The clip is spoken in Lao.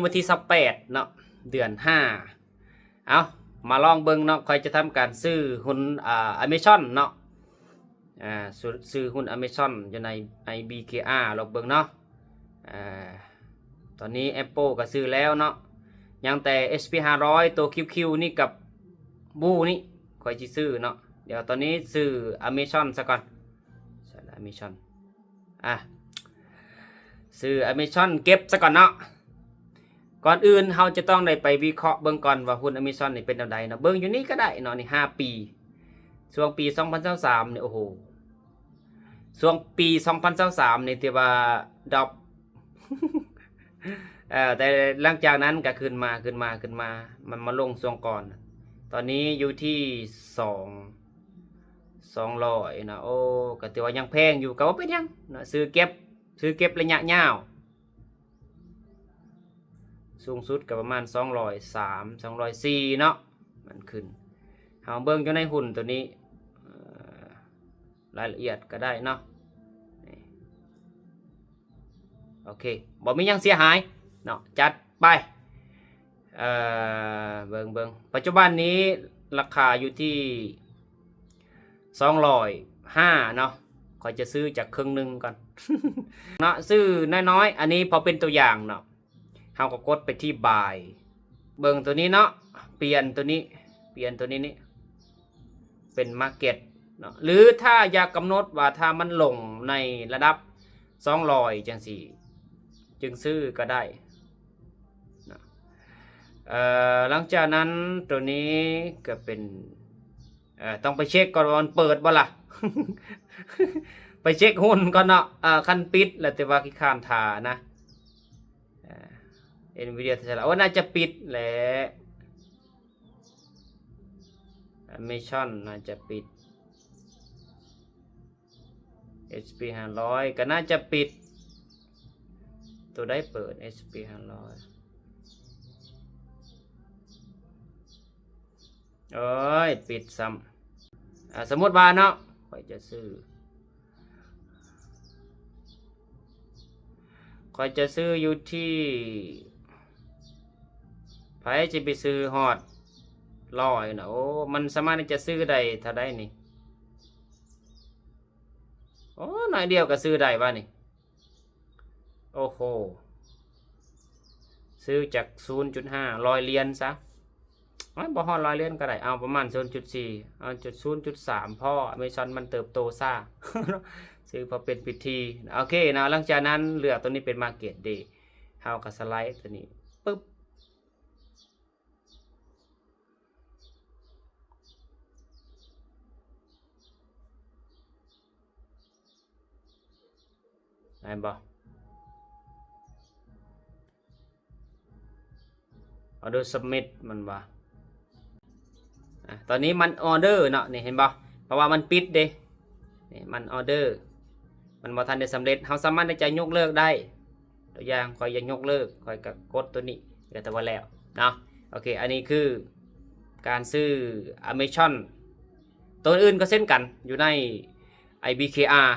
ວັນທີຊາວແປດເນາະ ເດືອນຫ້າ. ເອົາ ມາລອງເບິ່ງເນາະ ຂ້ອຍຈະທຳການຊື້ຫຸ້ນ ອ່າ Amazon ເນາະ ອ່າ ຊື້ຫຸ້ນ Amazon ຢູ່ໃນ ໄອ ບີ ເຄ ອາ ລອງເບິ່ງເນາະ. ອ່າ ຕອນນີ້ Apple ກໍຊື້ແລ້ວເນາະ ຍັງແຕ່ ເອັສ ພີ ຫ້າຮ້ອຍ ໂຕຄິ້ວໆ ນີ້ກັບ Blue ນີ້ ຂ້ອຍຊິຊື້ເນາະ. ດຽວຕອນນີ້ຊື້ Amazon ຊະກ່ອນ Amazon ອ່ະ ຊື້ Amazon ເກັບຊະກ່ອນເນາະ. ກ່ອນອື່ນເຮົາຈະຕ້ອງໄດ້ໄປວິເຄາະເບິ່ງກ່ອນວ່າຫຸ້ນ Amazon ນີ້ເປັນແນວໃດເນາະ. ເບິ່ງຢູ່ນີ້ກໍໄດ້ເນາະ ນີ້ ຫ້າປີ ຊ່ວງປີສອງພັນຊາວສາມນີ້ ໂອ້ໂຫ ຊ່ວງປີສອງພັນຊາວສາມນີ້ຖືວ່າດຣອບ ເອີ ແຕ່ຫຼັງຈາກນັ້ນກໍຂຶ້ນມາ ຂຶ້ນມາ ຂຶ້ນມາ ມັນມາລົງຊ່ວງກ່ອນ. ຕອນນີ້ຢູ່ທີ່ສອງ ສອງຮ້ອຍເນາະ. ໂອ້ ກໍຖືວ່າຍັງແພງຢູ່ ກໍບໍ່ເປັນຫຍັງເນາະ ຊື້ເກັບ ຊື້ເກັບໄລຍະຍາວ. ສູງສຸດກໍປະມານສອງຮ້ອຍສາມ ສອງຮ້ອຍສີ່ເນາະ ມັນຂຶ້ນ. ເຮົາເບິ່ງຢູ່ໃນຫຸ້ນໂຕນີ້ ເອີ ລາຍລະອຽດກໍໄດ້ເນາະ ນີ້ ໂອເຄ ບໍ່ມີຫຍັງເສຍຫາຍເນາະ ຈັດໄປ. ເອີ ເບິ່ງ ເບິ່ງ ປັດຈຸບັນນີ້ລາຄາຢູ່ທີ່ສອງຮ້ອຍຫ້າເນາະ. ຂ້ອຍຈະຊື້ຈັກເຄິ່ງໜຶ່ງກ່ອນເນາະ ຊື້ນ້ອຍໆ ອັນນີ້ພໍເປັນຕົວຢ່າງເນາະ. ເຮົາກໍກົດໄປທີ່ Buy ເບິ່ງໂຕນີ້ເນາະ ປ່ຽນໂຕນີ້ ປ່ຽນໂຕນີ້ນີ້ ເປັນ Market ເນາະ ຫຼືຖ້າຢາກກຳນົດວ່າຖ້າມັນລົງໃນລະດັບສອງຮ້ອຍຈັ່ງຊີ້ ຈຶ່ງຊື້ກໍໄດ້ເນາະ. ເອີ ຫຼັງຈາກນັ້ນໂຕນີ້ກໍເປັນ ເອີ ຕ້ອງໄປເຊັກກ່ອນວ່າມັນເປີດບໍ່ລະ ໄປເຊັກຫຸ້ນກ່ອນເນາະ. ເອີ ຄັນປິດແລ້ວ ແຕ່ວ່າຂີ້ຄ້ານຖ້ານະ ເອີ Nvidia Tesla ໂອ້ ໜ້າຈະປິດແຫຼະ Amazon ໜ້າຈະປິດ. ເອັສພີ ຫ້າຮ້ອຍ ກໍໜ້າຈະປິດ. ໂຕໃດເປີດ ເອັສພີ ຫ້າຮ້ອຍ? ໂອ້ຍ ປິດຊ້ຳ. ອ່າ ສົມມຸດວ່າເນາະ ຂ້ອຍຈະຊື້ ຂ້ອຍຈະຊື້ຢູ່ທີ່ ໃຜຊິໄປຊື້ຮອດຮ້ອຍນະ. ໂອ້ ມັນສາມາດທີ່ຈະຊື້ໄດ້ເທົ່າໃດນີ້? ໂອ້ ໜ້ອຍດຽວກໍຊື້ໄດ້ວະນີ້. ໂອ້ໂຫ ຊື້ຈັກ ສູນຈຸດຫ້າ ຮ້ອຍຫຼຽນຊະ. ໂອ້ຍ ບໍ່ຮອດຮ້ອຍຫຼຽນກໍໄດ້ ເອົາປະມານ ສູນຈຸດສີ່ ເອົາ ຈຸດ ສູນຈຸດສາມພໍ. Amazon ມັນເຕີບໂຕຊ້າ ຊື້ພໍເປັນພິທີ. ໂອເຄເນາະ ຫຼັງຈາກນັ້ນເລືອກຕົວນີ້ເປັນ Market Day ເຮົາກໍສະໄລຕົວນີ້ປຶບ. ໄດ້ບໍ່? Order submit ມັນວ່າ ອ່າ ຕອນນີ້ມັນ order ເນາະ ນີ້ເຫັນບໍ່? ເພາະວ່າມັນປິດເດ້ ນີ້ມັນ order ມັນບໍ່ທັນໄດ້ສຳເລັດ. ເຮົາສາມາດທີ່ຈະຍົກເລີກໄດ້. ຕົວຢ່າງ ຂ້ອຍຢາກຍົກເລີກ ຂ້ອຍກໍກົດຕົວນີ້ ກໍຖືວ່າແລ້ວເນາະ. ໂອເຄ ອັນນີ້ຄືການຊື້ Amazon. ຕົວອື່ນກໍເຊັ່ນກັນ ຢູ່ໃນ IBKR